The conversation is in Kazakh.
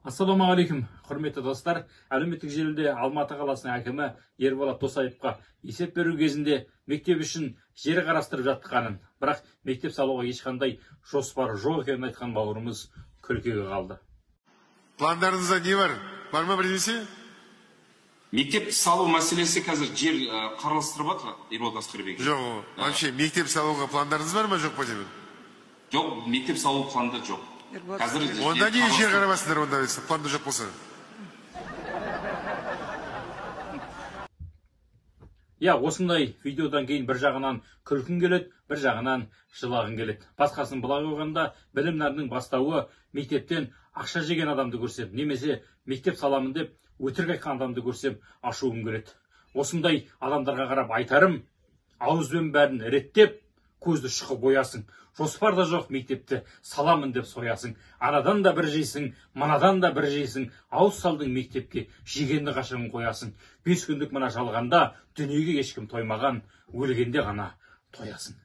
Ассалаумағалейкум, құрметті достар. Әлеуметтік желіде Алматы қаласының әкімі Ерболат Досаевқа есеп беру кезінде мектеп үшін жер қарастырып жатқанын, бірақ мектеп салуға ешқандай жоспары жоқ екенін айтқан бауырымыз күлкіге қалды. Пландарыңызда не бар? Бар ма бірдеңе? Мектеп салу мәселесі қазір жер қарастырып жатыр, Ерболат Асқарбек. Жоқ, вообще мектеп салуға пландарыңыз бар ма, жоқ па деймін? Жоқ, мектеп салу планда жоқ. Онда не жер қарамасыңдар, онда планда жоқ болса? Иә, осындай видеодан кейін бір жағынан күлкің келеді, бір жағынан жылағың келеді. Басқасын былай қойғанда, білім нәрінің бастауы мектептен ақша жеген адамды көрсем, немесе мектеп саламын деп өтірік айтқан адамды көрсем, ашуым келеді. Осындай адамдарға қарап айтарым, ауызбен бәрін реттеп, көзді шұқып оясың. Жоспар да жоқ, мектепті саламын деп соясың. Анадан да бір жейсің, мынадан да бір жейсің. Ауыз салдың мектепке, жегенді қашан қоясың. 5 күндік мына жалғанда дүниеге ешкім тоймаған, өлгенде ғана тоясың.